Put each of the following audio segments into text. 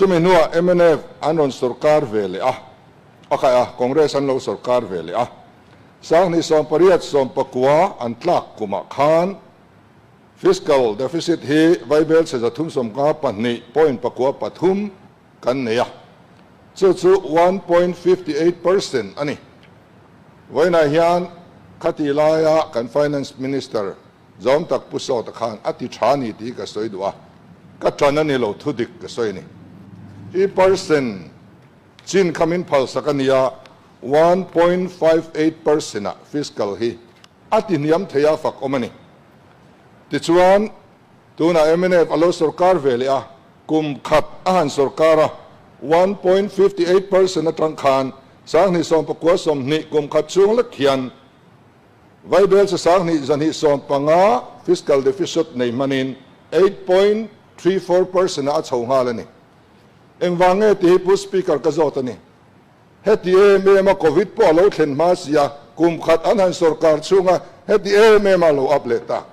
Chumi hnuah mnf an rawn sorkar ve leh a, a khaih a, Congress an lo sorkar ve leh a. Sanghnih sawmpariat sawmpakua an tlak kumah khan fiscal deficit hi vaibel chhe 352 point pakua pathum kan nei a, chu chu 1.58% a ni. Vawiinah hian khati laia kan Finance Minister Zawm tak Pu Sawta khan a ti tha ni tih ka sawi duh a, ka tan a ni lo thu dik ka sawi a ni. I percent chin kha min phalsak a nia, 1.58% ah fiscal hi a ti hniam thei a fak awm a ni. Tichuan, tunah mnf a lo sorkar ve leh a, kum khat a han sorkar a, 1.58% atang khan 2019 kum khat chhung lek hian Vaibel che 20 250 fiscal deficit nei hmanin 8.34% ah a chho nghal a ni. Engvang nge tih hi Pu Speaker ka zawt a ni. Heti em em a Covid pawh a lo thlen hma si a, kum khat an han sorkar chhunga heti em em a lo up leh tak.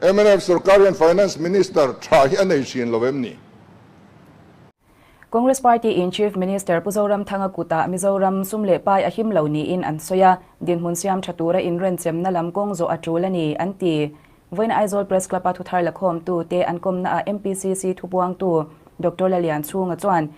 Mnf sorkar hian Finance Minister tha hi a nei thin lo em ni? Congress Party in Chief Minister Pu Zoramthanga kutah Mizoram sum leh pai a him lo niin an sawi a, dinhmun siam tha tura inrenchemna lam kawng zawh a tul a ni, an ti. Vawiin Aizawl Press Club-a thuthar lakhawmtu te an kawmnaah MPCC thubuangtu Doctor Lalianchhunga chuan,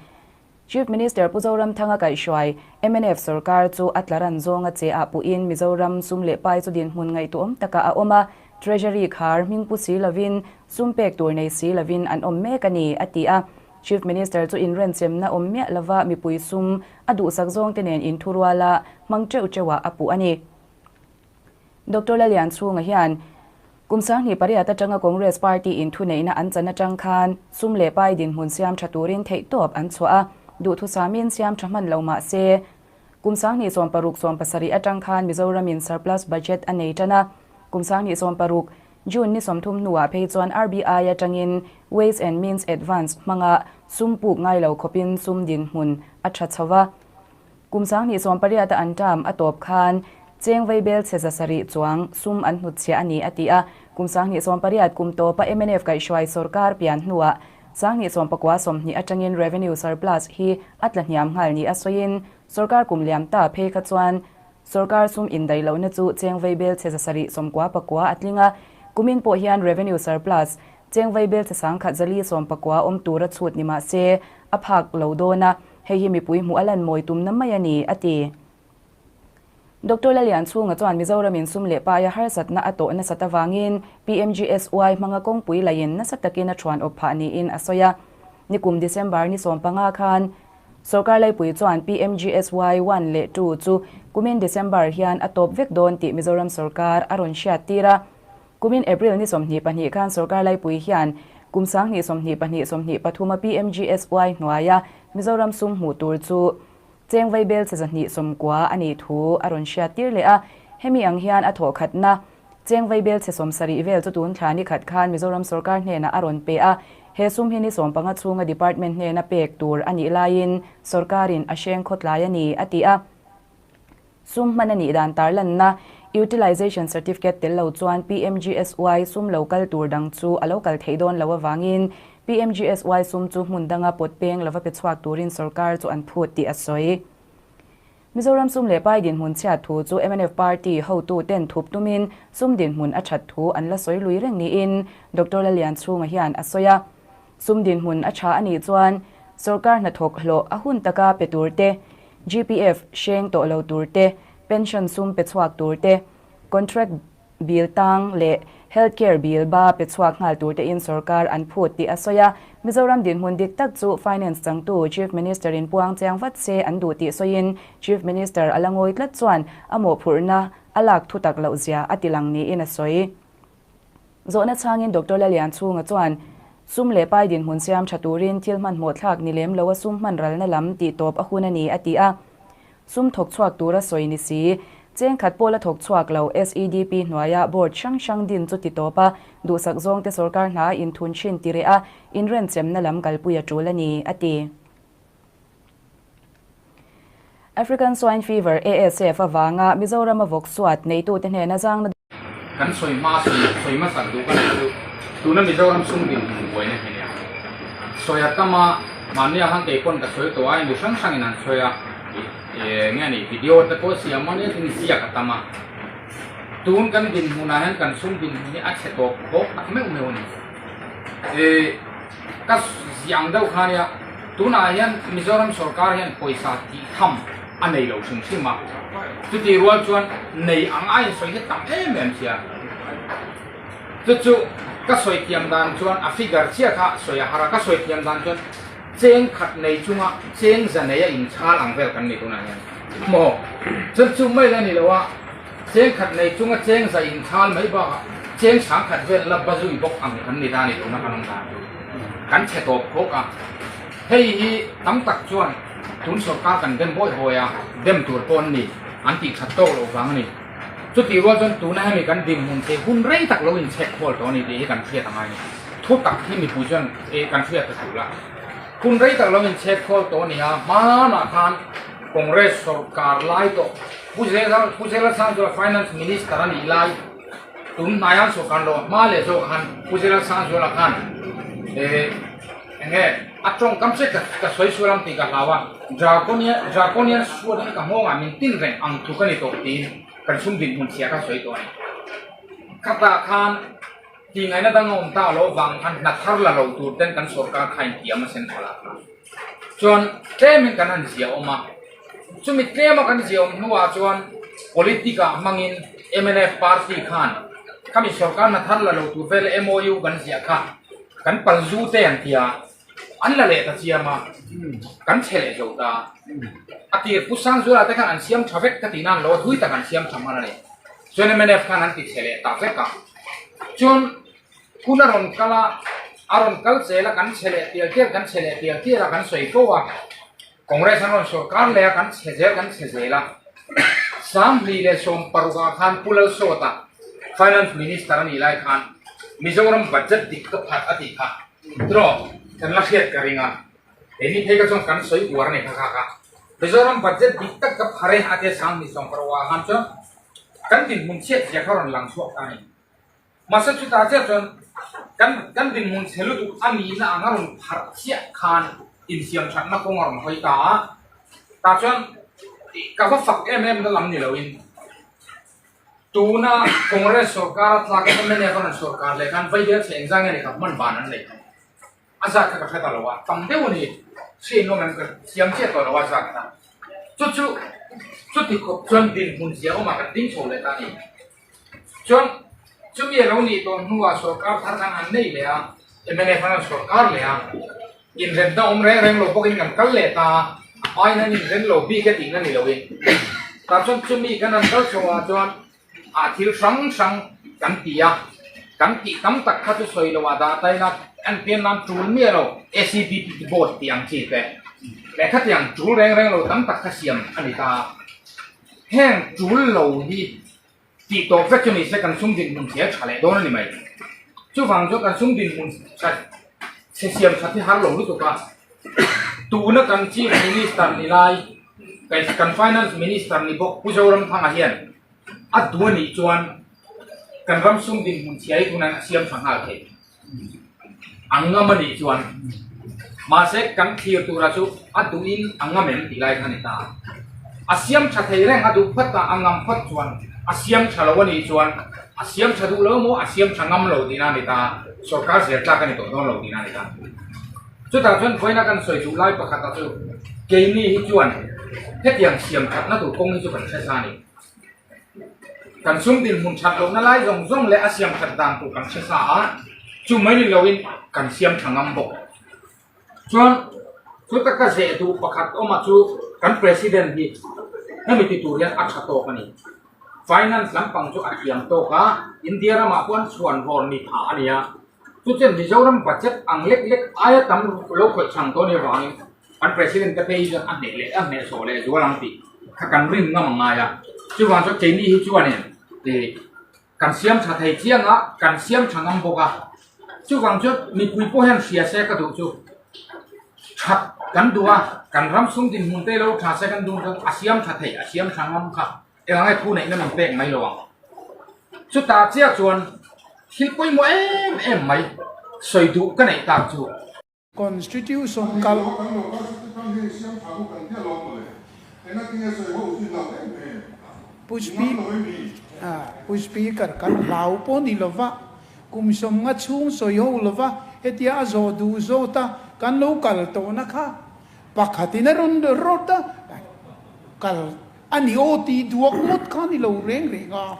Chief Minister Pu Zoramthanga kaihhruai mnf sorkar chu a tlaran zawnga che ah puhin Mizoram sum leh pai chu dinhmun ngaihtuahawm takah a awm a, Treasury khar hming pu si lovin sum pek tur nei si lovin an awm mek a ni, a ti a. Chief Minister chu inrenchemna awm miah lova mipui sum a duhsak zawngte nen inthuruala hmang teuh teuhah a puh a ni. Doctor Lalianchhunga hian kum 2008 atanga Congress Party in thuneihna an chan atang khan sum leh pai dinhmun siam tha turin theihtawp an chhuah a, duhthusamin siam tha hman lo mah se kum 2016 70 atang khan Mizoram in surplus budget a nei tan a, kum 2016 June ni 30 hnuah phei chuan RBI atangin Ways and Means Advance hmanga sum puk ngai lo khawpin sum dinhmun a tha chho va. Kum 2018 a an term a tawp khan cheng vaibel chhe 700 chuang sum an hnutchhiah a ni a ti a. Kum 2018 kum tawpa mnf kaihhruai sorkar pian hnuah 2019 20 atangin revenue surplus hi a tla hniam nghal ni a sawiin sorkar kum liam ta phei kha chuan sorkar sum indaih lohna chu cheng vaibel chhe 799 a tling a. Kumin pawh hian revenue surplus cheng vaibel chhe 1490 awm tura chhut ni mah se a phak lo dawn a. Hei hi mipui hmuh a lan mawi tumna mai a ni, a ti. Doctor Lalianchhunga chuan Mizoram in sum leh paia harsatna a tawh nasat avangin PMGSY hmanga kawngpui laiin nasa takin a thuan awp phah niin a sawi a. Nikum December ni 15 khan sorkar laipui chuan PMGSY one leh two chu kumin December hian a tawp vek dawn tih Mizoram sorkar a rawn hriat tir a. Kumin April ni 22 khan sorkar laipui hian kum 2022 23 a PMGSY hnuaia Mizoram sum hmuh tur chu cheng vaibel che 290 a nih thu a rawn hriat tir leh a. Hemi ang hian a thawh khatna cheng vaibel che 70 vel chu tun thla ni khat khan Mizoram sorkar hnenah a rawn pe a. He sum hi ni 15 chhunga department hnena pek tur a nih laiin sorkarin a hreng khawtlai a ni, a ti a. Sum hman a nih dan tarlanna Utilization Certificate tel lo chuan PMGSY sum lo kal tur dang chu a lo kal theih dawn lo avangin PMGSY sum chu hmun danga pawt peng lova pe chhuak turin sorkar chu an phut tih a sawi. Mizoram sum leh pai dinhmun chhiat thu chu mnf party hotu ten thup tumin sum dinhmun a that thu an la sawi lui reng niin Doctor Lalianchhunga hian a sawi a. Sum dinhmun a tha a nih chuan sorkar hnathawk hlawh a hun taka pe tur te, GPF hreng tawh lo tur te, pension sum pe chhuak tur te, contract bill tang leh health care bill ba pe chhuak nghal tur tein sorkar an phut tih a sawi a. Mizoram dinhmun dik tak chu Finance changtu Chief Minister in puang chiang vat se an duh tih sawiin Chief Minister a la ngawi tlat chuan a mawhphurhna a lak thu tak loh zia a tilang niin a sawi. Zawhna chhangin Doctor Lalianchhunga chuan, Sum leh pai dinhmun siam tha turin thil hmanhmawh thlak ni lem lo a sum hman ralna lam tih tawp a hun a ni, a ti a. Sum thawk chhuak tura sawi ni si, cheng khat pawh la thawk chhuak lo SEDP hnuaia board hrang hrang din chu ti tawp a, duhsak zawngte sorkar hna a inthun thin ti reh a, inrenchemna lam kalpui a tul a ni, a ti. African Swine Fever, ASF, avanga Mizoram a vawk suat neitute hnena zangna. Kan sawi hma sawi sawi hmasak duh ka nei chu tuna Mizoram sum dinhmun buaina hi nia. Sawi a tam a. Mahnia khan kei pawn ka sawi tawh a, mi hrang hrangin an sawi a, ih nge ni video te pawh siam a nia tin ziak a tam a. Tun kan dinhmunah hian kan sum dinhmun hi a chhe tawp khawk tak meuh meuh a ni. Ih ka ziah ang deuh kha nia, tunah hian Mizoram sorkar hian pawisa tih tham a nei lo hrim hrim a, chutih rual chuan nei ang a insawi hi tam em em sia. Chu chu ka sawi thiam dan chuan a figure chiah kha sawi a har a, ka sawi thiam dan chuan cheng khat nei chunga cheng za nei a inchhal ang vel kan ni tunah hian maw? Chuan chu mai la ni lo a, cheng khat nei chunga cheng za inchhal mai bakah cheng sang khat vel la bazui bawk ang kan ni ta ni tuna kan awm dan chu kan chhe tawp khawk a. Hei hi tam tak chuan tun sorkar kan dem bawi bawi a, dem tur pawh an ni, an tih that tawk loh vang a ni. Chutih rual chuan tuna hemi kan dinhmun thei hun rei tak lo inchhek khawl tawh a ni tih hi kan hriat a ngai a ni. Thu tak hi mipui chuan eh kan hriat ta tul a. Hun rei tak lo inchhek khawl tawh a ni a, hmanah khan Congress sorkar lai tawh Pu Zela Pu Zela Sangzuala Finance Minister a nih lai tun hnaiah sorkar lo hma leh zawk khan Pu Zela Sangzuala khan eh eng nge a tawngkam che ka ka sawi sual ang tih ka hlau a, Draconian Draconian suat in ka nghawngah min tin reng ang tluk a ni tawh tiin kan sum dinhmun chhia kha sawi tawh a ni. Khatah khan tih ngaihna dang a awm ta loh vang khan hna thar la lo tur ten kan sorkar kha intiam a sen khalh a chuan tlemin kan han zia awm a, chumi tlema kan zia awm hnuah chuan politic ah hmangin mnf party khan khami sorkar hna thar la lo tur vel MOU kan ziah kha kan pal zu te an ti a. An la leh ta chiam a, kan chhe leh zo ta. A tir Pu Sangzuala te khan an siam tha vek ka tih nan lo a, thui tak an siam tha hman a ni. Chuan mnf khan an ti chhe leh ta vek a. Chuan hun a rawn kal a, a rawn kal zel a, kan chhe leh tial tial, kan chhe leh tial tial a, kan sawi fo a. Congress an rawn sorkar leh a, kan chhe zel, kan chhe zel a. 2016 ah khan Pu Lalsawta Finance Minister a nih lai khan Mizoram budget dik ka phat a tih kha. Draw kan la hriat ka ring a, he ni phei ka chuan kan sawi uar a ni kha kha kha. Mizoram budget dik tak ka phar e a tia sang ni sawng ka rawh ah khan chuan kan dinhmun chhiat zia kha rawn lang chhuak ta a ni. Mahse chutah chiah chuan kan kan dinhmun chhe lutuk a nihna ang a rawn pharh chiah khan insiam thatna kawng a rawn hawi ta a, tah chuan ka va fak em em na lam ni loin Tuna Congress sorkar a tlak mnf a rawn sorkar leh khan Vaibel chhe engzah nge ni kha hman van an nei kha. A zat kha ka hre ta lo a, tam deuh a ni. Hriat nawm em ka thiam chiah tawh lo a zat kha. Chu chu chuti khawp chuan dinhmun zia awmah kan ding chho leh ta a ni. Chuan chumi a lo nih tawh hnuah sorkar thar khan an nei leh a, mnf an rawn sorkar leh a, inremna awm reng reng lo bawkin kan kal leh ta a, a hmain an inrem lo bik a tihna ni loin. Tah chuan chumi kan han kal chho ah chuan ah thil hrang hrang kan ti a, kan tih tam tak kha chu sawi loh ah dah ta ila an pian nan tul miah lo SEDP board tih ang chi te leh khatiang tul reng reng lo tam tak kha siam a ni ta a. Heng tul lo hi Tih tawp vek chu ni se kan sum dinhmun che a tha leh dawn a ni mai. Chuvang chuan kan sum dinhmun that chhe siam that hi har lo lutuk a. Tuna kan Chief Minister ni lai, kan Finance Minister ni bawk Pu Zoramthanga hian a duh a nih chuan kan ram sum dinhmun chhia hi tunah a siam tha nghal thei. A ngam a nih chuan mahse kan thlir tura chu a duhin a ngam em tih lai kha a ni ta. A siam tha thei reng a duh phawt a, a ngam phawt chuan a siam tha lo a nih chuan a siam tha duh lo emaw a siam tha ngam lo tihna a ni ta, sorkar zel tlak a ni tawh dawn lo tihna a ni ta. Chutah chuan vawiina kan sawi duh lai pakhatah chu keini hi chuan hetiang siam thatna tur kawng hi chu kan hre sa a ni. Kan sum dinhmun that lohna lai zawng zawng leh a siam that dan tur kan hre sa a, chu mai ni loin kan siam tha ngam bawk. Chuan chuta ka zeh duh pakhat awmah chu kan President hi hemi ti tur hian a tha tawk a ni. Finance lampang chu a thiam tawk a, India ramah pawh an chhuan vawr ni phah a ni a. Chu chuan Mizoram budget ang lek lek aia tam lo khawih chhang dawn avangin Kan President te phei hi chuan a hneh leh a hneh sawh leh zual ang tih kha kan rin ngam a ngai a. Chuvang chuan keini hi chuanin ih kan siam tha thei chiang a, kan siam tha ngam bawk a. Chuvang chuan mipui pawh hian hria se ka duh chu that kan duh a, kan ram sum dinhmun te lo tha se kan duh chuan a siam tha thei, a siam tha ngam kha eng ange thu neihna min pek mai lo ang. Chutah chiah chuan thil pawimawh em em mai sawi duh ka neih tak chu. Constitution kal. Pu Speaker kan hlau pawh ni lova, kum 50 chhung sawi ho lova hetia a zawh duh zawt a kan lo kal tawhna kha pakhatin a rawn rawt a, kal A ni aw tih duak ngawt kha ni lo reng reng a,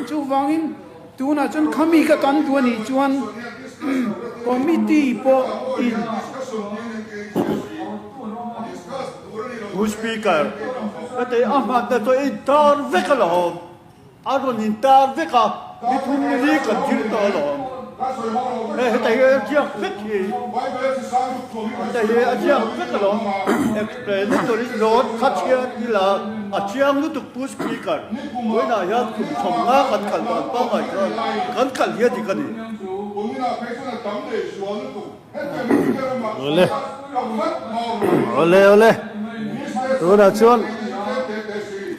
chuvangin tunah chuan khami ka kan duh a nih chuan committee pawh in. Pu Speaker, ka tei a hmanna chu a intar vek alawm, a rawn intar vek a, ni thum ni li kan thil tawh alawm. Hei heta hi a ziak vek hi, heta hi a ziak vek alawm, explanatory note kha chhiat ila a chiang lutuk Pu Speaker, vawiinah hian kum 50 kan kal dan pangngai chuan kan kal hi a dik a ni. Awle awle awle tunah chuan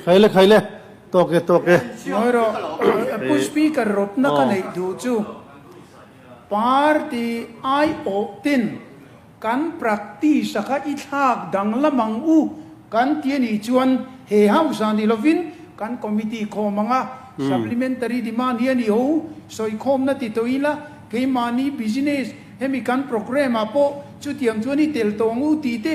khaile khaile. Tawk e, tawk e. Ngawi rawh, Pu Speaker rawpna ka neih duh chu party aiawh ten kan practice a kha i thlak danglam ang u kan ti a nih chuan he house ah ni lovin kan committee khawm ang a, supplementary demand hi a ni ho, sawikhawmna ti tawh ila keimahni business hemi kan programme ah pawh chutiang chuan i tel tawh ang u tih te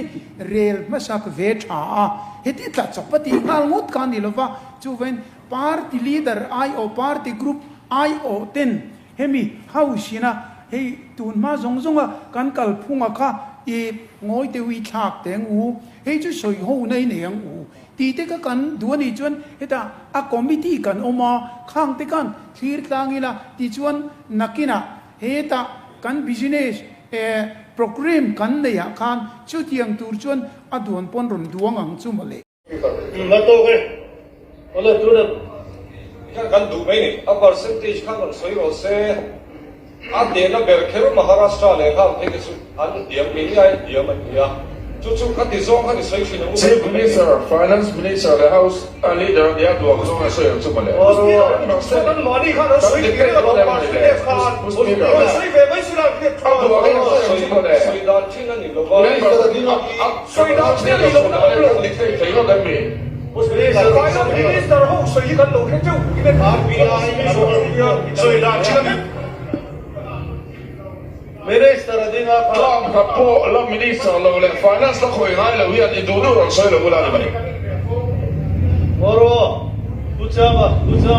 rel hmasak ve tha a, heti tla chawp a tih nghal ngawt kha a ni lova, chuvain party leader aiawh party group aiawh ten hemi house ina hei tun hma zawng zawnga kan kalphunga kha i ngawi deuh i thlak teng u, hei chu sawi ho na i nei ang u tih te kha kan duh a nih chuan hetah a committee kan awm a, khang te khan thlir tlang ila tichuan nakinah Hetah kan business eh programme kan neih ah khan chutiang tur chuan a duan pawn rawn duang ang chu mawle. La tawk e. Awle tuna khan kan duh mai ni. A percentage khan rawn sawi rawh se. A dehna ber kher Maharashtra leh nghal phei te chu an hniam ngei ngei hniam an ni a. Chu chu khati zawng khan i sawi thin ang u. Chief Minister, Finance Minister leh House Leader a nia duang zawng a sawi ang chu mawle. Kan debate dawn em ni le? Pu Speaker. A duang in a sawi ang chu mawle. Member a kan dictate thei ngawt em ni? Minister a ding a kha. Term khat pawh la Minister lo leh Finance la khawi ngai lo hian i duh duh rawn sawi lo ula ni mai. Aw rawh, Pu Chama, Pu Chama.